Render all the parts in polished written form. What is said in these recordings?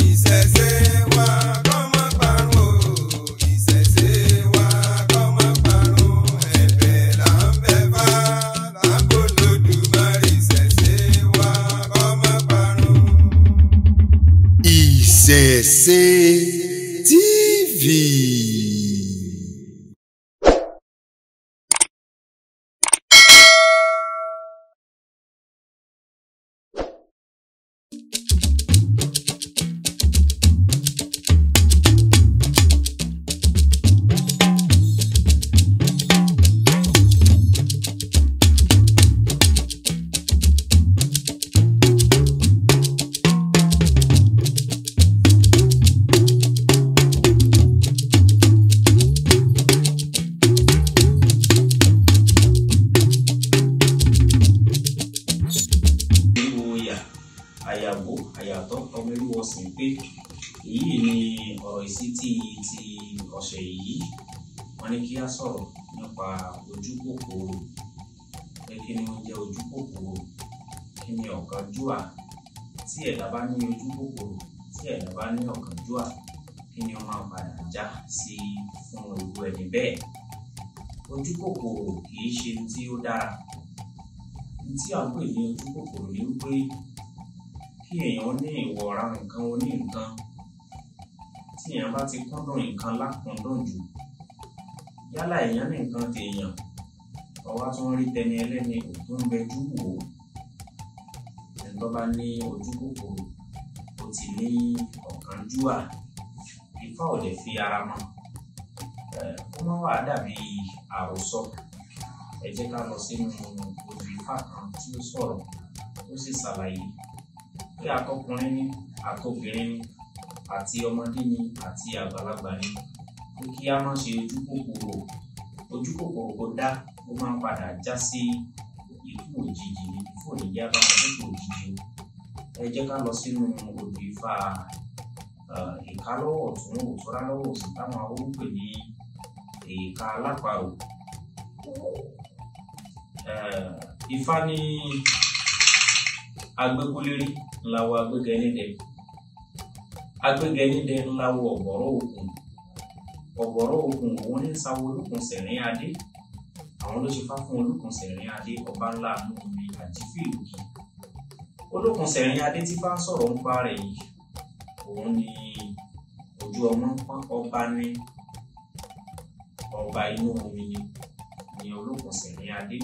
Ìṣẹ̀ṣe wa kó má parun o, ìṣẹ̀ṣe wa kó má parun, ẹ̀bẹ̀ là ń bẹ̀ fá, là ń bọ̀ lódùmarè, ìṣẹ̀ṣe wa kó má parun. Ìṣẹ̀ṣe TV. Ìwòyà àyàwó àyàtọ̀ ọmọ ìlú ọ̀sìn pé èyí ni ọ̀rọ̀ ìṣítí ti ọ̀sẹ̀ yìí. Wọ́n ní kí a sọ̀rọ̀ nípa ojú kòkòrò, pé kí ni ó ń jẹ́ ojú kòkòrò, kí ni ọ̀kánjúà. Tí ẹ̀dá bá ní ojú kòkòrò, tí ẹ̀dá bá ní ọ̀kánjúà, kí ni ó máa padà já sí fún irú ẹni bẹ́ẹ̀? Ojú kòkòrò kì í ṣe ohun tí ó dára. Ohun tí à ń pè ní ojú kòkòrò ni wípé kí èèyàn ní ìwọra nǹkan oní nǹkan. Tí èèyàn bá ti kúndùn nǹkan lákúndùn jù, yálà èèyàn ní nǹkan tèèyàn, ọwá tó ń rí tẹni ẹlẹ́ni ò tó ń bẹjú wò ó. Ẹni tó bá ní ojú kòkòrò, ó ti ní ọ̀kánjúà. Ifá ò lè fi ara mọ́. Kó má wàá dàbí àròsọ. Ẹ jẹ́ ká lọ sínú odù Ifá kan tí ó sọ̀rọ̀, ó sì ṣàlàyé pé àtọkùnrin ni, àtobìnrin ni, àti ọmọdé ni, àti àgbàlagbà ni, pé kí á má ṣe ojú kòkòrò. Ojú kòkòrò kò dá, ó máa ń padà já sí ikú òjijì ni. Ikú ò ní jẹ́ bá wọn kúkú òjijì o. Ẹ jẹ́ ká lọ sínú odù Ifá ìka lọ́wọ́ ọ̀tún, òtúrá lọ́wọ́ òsì táwọn awo ń pè ní ìka aláparò. Ifá ní agbékúlérí ńláwọ agbégẹnídẹ, agbégẹnídẹ ńláwọ ọ̀gbọ̀rọ̀ òkun, ọ̀gbọ̀rọ̀ òkun òun ní sáwọ olókun sẹ̀rín adé. Àwọn ló ṣe fá fún olókun sẹ̀rín adé, ọba ńlá inú omi àjífìlùkì. Olókun sẹ̀rín adé tí bá ń sọ̀rọ̀ nípa rẹ̀ yìí, òun ni ojú ọmọ pọ́n, ọba ní ọba inú omi ni olókun sẹ̀rín adé.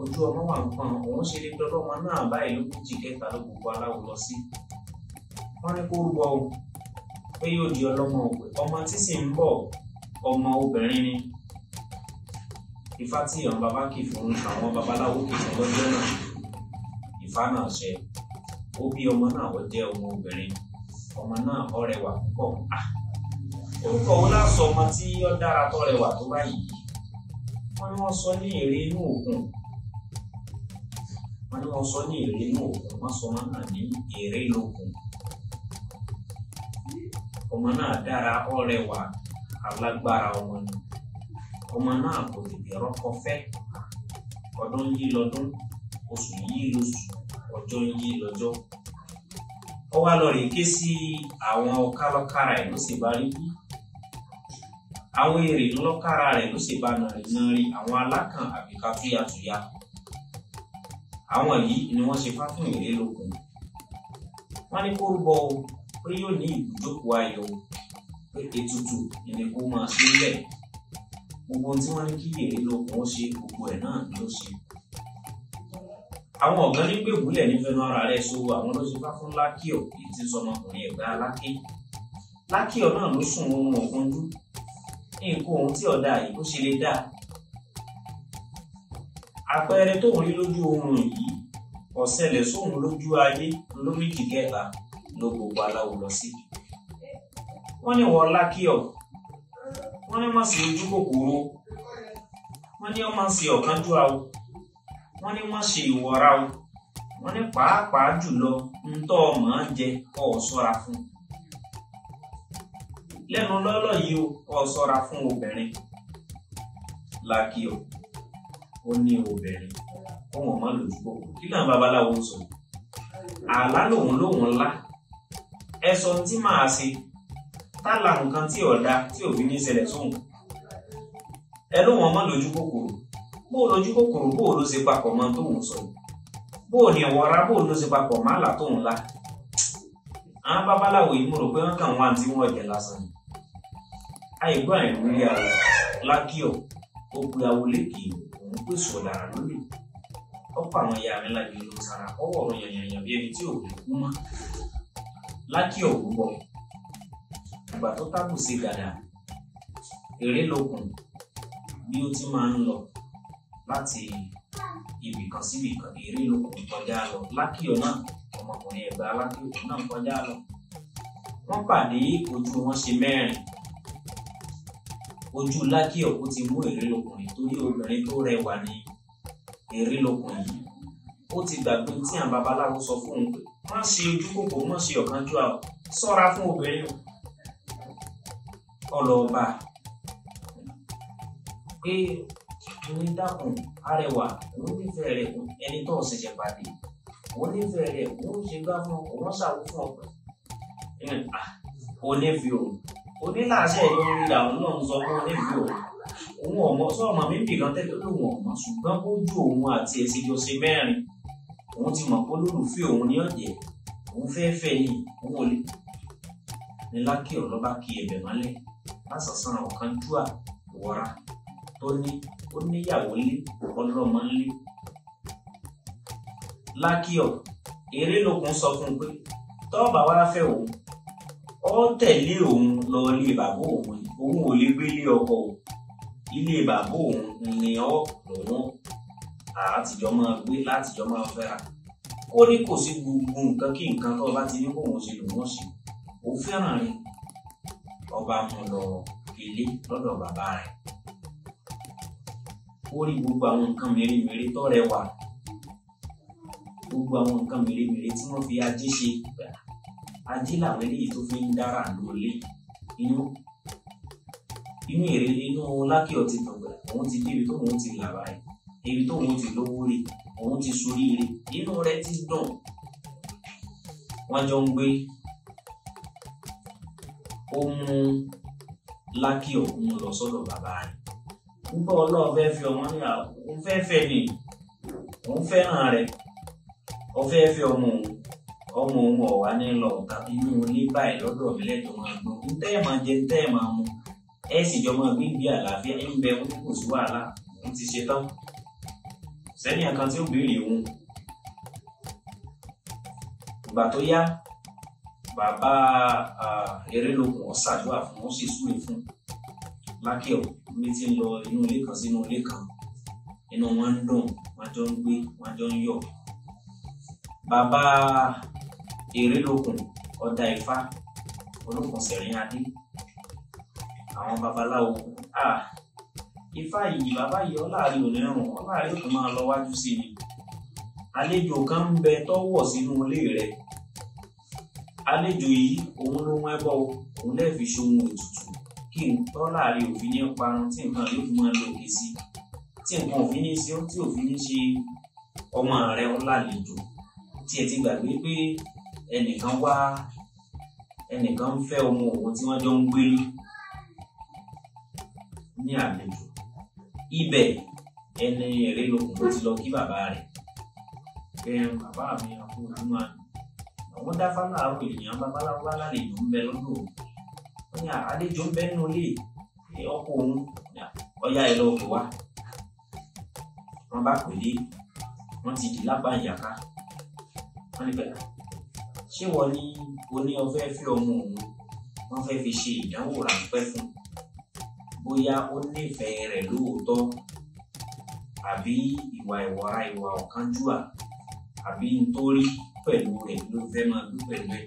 Ojú ọmọ wà ń pọ́n, òun ṣe lè dọ́lọ́mọ náà báyìí ló méjì kẹta ló gbogbo aláwo lọ sí. Wọ́n ní kó rúbọ o, pé yóò di ọlọ́mọ òpè. Ọmọ tí sì ń bọ̀, ọmọ obìnrin ni. Ifá tí àwọn baba kì fún àwọn babaláwo kì fún lọ́jọ́ náà, Ifá náà ṣẹ. Ó bí ọmọ náà, ó jẹ́ ọmọ obìnrin. Ọmọ náà ó rẹwà púpọ̀. Orúkọ wo la sọ ọmọ tí ó dára tó rẹwà tó báyìí? Wọ́n ní wọ́n sọ ní èrè inú òkun. Wọ́n ní wọ́n sọ ní èrè inú òkun. Wọ́n sọ ọmọ náà ní èrè lókun. Ọmọ náà dára, ó rẹwà, alágbára ọmọ ni. Ọmọ náà kò tètè rọ́kọ fẹ́. Ọdún yí lọ́dún, oṣù yí lóṣù, ọjọ́ yí lọ́jọ́. Ó wá lọ rèé ké sí àwọn ọ̀kálọ́kárà ẹ̀ ló sì bá rí bí. Àwọn èrè ńlọ́kárà rẹ̀ ló sì bá nàrí nàrí, àwọn alákàn àbíká túyàtúyà. Àwọn yìí ni wọ́n ṣe fá fún èrè lókun. Wọ́n ní kó rúbọ o, pé yóò ní ibùjókòó ayọ̀ o, pé ètùtù ni kó máa ṣe lẹ̀. Gbogbo ohun tí wọ́n ní kí èrè lókun ó ṣe, gbogbo ẹ̀ náà ni ó ṣe. Àwọn ọ̀gán ní gbèbúlẹ̀ ní fẹnu ara rẹ̀ so, àwọn ló ṣe fá fún Lákíọ̀, èyí tí ń sọ ọmọkùnrin Ẹ̀gbá Aláké. Lákíọ̀ náà ló sùn oorun ọ̀kánjú. Nǹkan ohun tí ọ̀dà yìí ó ṣe lè dáa. Àpẹẹrẹ tóun rí lójú oorun yìí, kò ṣẹlẹ̀ sóun lójú ayé lóríkì kẹta ló gbogbo aláwo lọ sí. Wọ́n ní wọ́n Lákíọ̀, wọ́n ní wọ́n sì ojú kòkòrò, wọ́n ní wọ́n máa ń ṣe ọ̀kánjúà o, wọ́n ní wọ́n ṣe ìwọra o, wọ́n ní pàápàá jùlọ ń tọ́ ọmọ jẹ kó o ṣọ́ra fún. Lẹ́nu lọ́lọ́ yìí o, kó o ṣọ́ra fún obìnrin. Lákíọ̀, Ó ní obìnrin kó wọn má lójú kòkòrò. Kí làwọn babaláwo ń sọ? Àlá lòun lòun ńlá. Ẹ sọ ohun tí màá ṣe tálà nǹkan tí ọ̀dà tí òfin ní ṣẹlẹ̀ sóhun. Ẹ ló wọn má lójú kòkòrò. Bó o lójú kòkòrò, bó o ló ṣe papọ̀ mọ́ tóun sọ, bó o ní ìwọra, bó o ló ṣe papọ̀ mọ́ àlá tóun lá. Àwọn babaláwo yìí mo rò pé wọ́n kàn wá tí wọ́n jẹ lásán ni. Àìgbọ́ àìwúrí àwọ̀ Lákíọ̀ ó pe awo lékè, òun pèsè ọ̀dàrà lólè. Ọ̀pọ̀ àwọn ìyá mi lágbe ló sara ọwọ́ ọ̀run yànyànyàn bí ẹni tí ò lè kú mọ́. Lákíọ̀ gbọ́ ìgbà tó tábù sí gàdà eré lókun bí ó ti máa ń lọ láti ibìkan síbìkan, eré lókun kọjá lọ. Lákíọ̀ náà, ọmọkùnrin Ẹ̀gbá Lákíọ̀ náà kọjá lọ. Wọ́n pàdé, ojú wọn ṣe mẹ́rin. Ojú Lákíọ̀ ó ti mú eré lókun yìí torí obìnrin tó rẹwà ní eré lókun yìí. Ó ti gbàgbé tí àwọn babaláwo sọ fún òun pé má ṣe ojú kòkòrò, má ṣe ọ̀kánjúà o, ṣọ́ra fún obìnrin o. Ọlọ́ọ̀bà pé ní dákun arẹwà, òun nífẹ̀ẹ́ rẹ̀, ẹni tó ṣẹ̀ṣẹ̀ pàdé, òun nífẹ̀ẹ́ rẹ̀, òun ṣe gbá fún ọ, òun ṣàwó fún ọ pẹ̀. Onífẹ̀ẹ́ òun onílàṣẹ ìlú ríra òun náà ń sọ fún onífẹ̀ẹ́ òun. Òun ọmọ sọ ọmọ mi bì kan tẹ́lẹ̀ lóun ọmọ, ṣùgbọ́n bójú òun àti ẹ̀sìn jọ ṣe mẹ́rin, òun ti mọ̀ pé olólùfẹ́ òun ní ọ̀jẹ̀, òun fẹ́ fẹ́ ni, òun ò lè. Ní Lákíọ̀ ló bá kí ẹ̀bẹ̀ mọ́lẹ̀ lásàsán ọ̀kánjúà ìwọra tó ní ó níyàwó lé ọlọ́mọ ńlé. Lákíọ̀ eré lókun sọ fún un pé tọ́ọ̀bà wá fẹ́ òun, ó tẹ̀lé òun lọ ilé bàbá òun, òun ò lè gbé ilé ọkọ o, ilé bàbá òun ni ọ lòun àtijọ́ máa gbé látijọ́ máa fẹ́ra. Ó ní kò sí gbogbo nǹkan kí nǹkan tó bá ti ní kóun ṣe lòun ṣe, òun fẹ́ràn rẹ̀. Ọba mú lọ ilé lọ́dọ̀ bàbá rẹ̀. Ó rí gbogbo àwọn nǹkan mèremère tó rẹwà, gbogbo àwọn nǹkan mèremère tí wọ́n fi ajé ṣe. Ajé làwọn eléyìí tó fi ń dára lólé. Inú èrè inú Lákíọ̀ ti dùn pé òun ti débi tóun ti là báyìí, ibi tóun ti lówó rè, òun ti soríire, inú rẹ̀ ti dùn. Wọ́n jọ ń gbé. Ó mú Lákíọ̀ mú lọ sọ́dọ̀ bàbá rẹ̀. Nígbà Ọlọ́run fẹ́ fi ọmọ ní òun fẹ́ fẹ́ ni, òun fẹ́ràn rẹ̀, ó fẹ́ fẹ́ ọmọ òun, ọmọ òun ọ̀wá ní lọ ọ̀tá inú ilé báyìí lọ́dọ̀ mi lẹ́jọ́ máa gbọ́n. Ń tẹ́ ẹ̀ máa jẹ, ń tẹ́ ẹ̀ máa mu, ẹ sì jọ máa gbé ìgbé àlàáfíà, ń bẹ òun kò sí wàhálà, òun ti ṣe tán. Sẹ́ni kan tí ó béèrè òun. Ìgbà tó yá, bàbá eré lókun ó ṣàdúrà fún, ó sì súre fún Lákíọ̀ bí ti ń lọ inú ilé kan sínú ilé kan. Inú wọn ń dùn, wọn jọ ń gbé, wọn jọ ń yọ̀. Bàbá eré lókun ọ̀dà Ifá olókun sẹ̀rín adé. Àwọn babaláwo, Ifá yìí bàbá yìí ọláàrí ò ní rùn, ọláàrí ò tún máa lọ wájú sí ni. Àlejò kan ń bẹ tó wọ̀ sínú ilé rẹ̀. Àlejò yìí òun ló ń ẹbọ, òun lè fi ṣohun ètùtù kí n tọ́láàrí òfin ní parun, tí nǹkan yóò fi máa lọ òkè sí, tí nǹkan òfin ní ṣe, tí òfin ní ṣe ọmọ rẹ̀ ọlálejò. Tí ẹ ti gbàgbé pé ẹnìkan wá, ẹnìkan ń fẹ́ ọmọ òun tí wọ́n jọ ń gbélé ní àlejò. Ibẹ̀ ẹni èrè lókun ló ti lọ kí bàbá rẹ̀. Bẹ́ẹ̀ bàbá mi àkókò máa àwọn dáfá láàárọ̀ ènìyàn babaláwo wá lálejò ń bẹ lọ́dọ̀ òun. Wọ́n ní àlejò ń bẹ nínú ilé ọkọ òun, ọ̀yá ẹ lọ pè wá. Wọ́n bá pè dé, wọ́n ti dì lápá ìyàká. Wọ́n ní bẹ́ẹ̀, ṣé wọ́n ní oní ọfẹ́ fẹ́ ọmọ òun? Wọ́n fẹ́ fi ṣe ìdánwò ráńpẹ́ fún un bóyá ó nífẹ̀ẹ́ rẹ̀ lóòótọ́ àbí ìwà ìwọra, ìwà ọ̀kánjúà, àbí nítorí pẹ̀lú rẹ̀ ló fẹ́ máa gbé pẹ̀lú ẹ̀.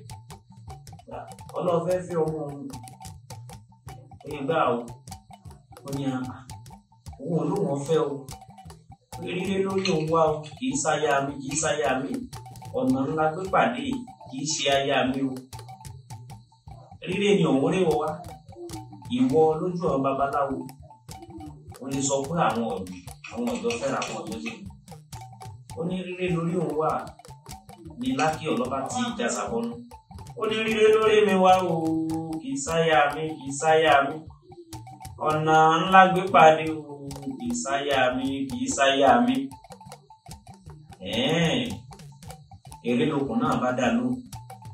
Ọlọ́fẹ́ fẹ́ ọmọ òun, ó yẹ gbá o, ó ní òun ò lóun ọ̀fẹ́ o, rírí lórí òun wá o, kì í sáyà mi, kì í sáyà mi, ọ̀nà ńlá gbé pàdé, kì í ṣe aya mi o. Ríré ni òun rí wọ wá. Ìwọ lójú àwọn babaláwo, o lè sọ pé àwọn ọ̀nà Àwọn ọ̀dọ́ fẹ́ra àwọn ọ̀dọ́ ṣe. Ó ní ríré lórí òun wà ní Lákíọ̀ lọ́ba ti jàsà bọ́nú. Ó ní ríré lórí mi wá o, kì í sáyà mi, kì í sáyà mi. Ọ̀nà ńlá gbé pàdé o, kì í sáyà mi, kì í sáyà mi. Eré lókun náà bá dà lóhùn.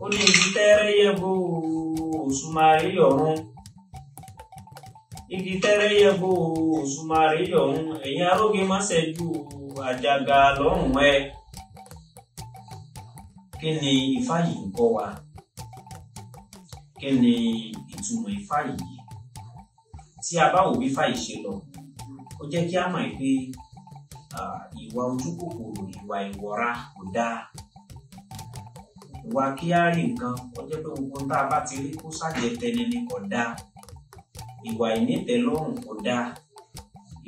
Ó ní igi tẹ́rẹ́ yẹ bó òṣùmàrè yọ̀run. Igi tẹ́rẹ́ yẹ bó òṣùmàrè yọ̀run. Ẹ̀yin aróge má ṣẹ́jú àjàgà lọ́rùn ẹ. Kí ni ifá yìí ń kọ́ wa? Kí ni ìtumọ̀ ifá yìí? Tí a bá wò bí ifá yìí ṣe lọ, ó jẹ́ kí a mọ̀ pé ìwà ojúkòkòrò, ìwà ìwọra kò dáa. Ìwà kí á rí nǹkan, ó jẹ́ pé gbogbo tá a bá ti rí kó ṣàjẹ́ tẹni ni kò dáa. Ìwà ìnítẹ̀lọ́rùn kò dáa.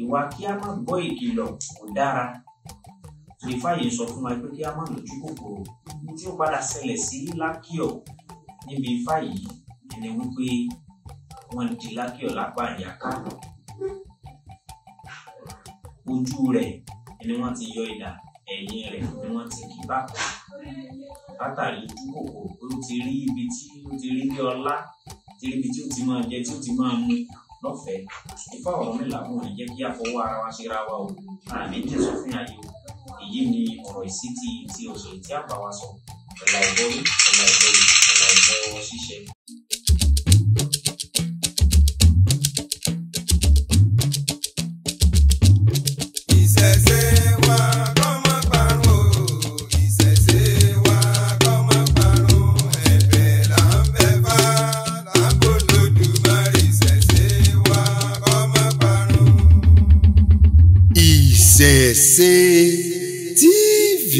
Ìwà kí á má gbọ́ ìkìlọ̀ kò dára. Ifá yìí sọ fún wa pé kí á má lójú kòkòrò. Ní tí ó padà ṣẹlẹ̀ sí Lákíọ̀ níbi ifá yìí ni wípé wọ́n di Lákíọ̀ lápá ìyáká. Ojú rẹ̀ ni wọ́n ti yọ idà, ẹ̀yìn rẹ̀ ni wọ́n ti kì bàtà. Látàrí ojú kòkòrò pé ó ti rí ibi tí ó ti rí bí ọlá, ti rí ibi tí ó ti máa jẹ, tí ó ti máa mu lọ́fẹ̀ẹ́. Ifá Ọ̀rúnmìlà wọn ò ní jẹ́ kí a fọwọ́ ara wa ṣera wa o. Àmì jẹ́ sọ fún ayé o. Èyí ni ọ̀rọ̀ ìṣítí tí ọ̀sẹ̀ tí a bá wa sọ. Ọ̀la ìbọrú, ọ̀la ìbọyè, ọ̀la ìbọ ṣíṣẹ. Ìṣẹ̀ṣe wa kó má parun o, ìṣẹ̀ṣe wa kó má parun. Ẹ̀bẹ̀ là ń bẹ̀ fá, là ń bọ̀ lódùmarè. Ìṣẹ̀ṣe wa kó má parun. Ìṣẹ̀ṣe TV.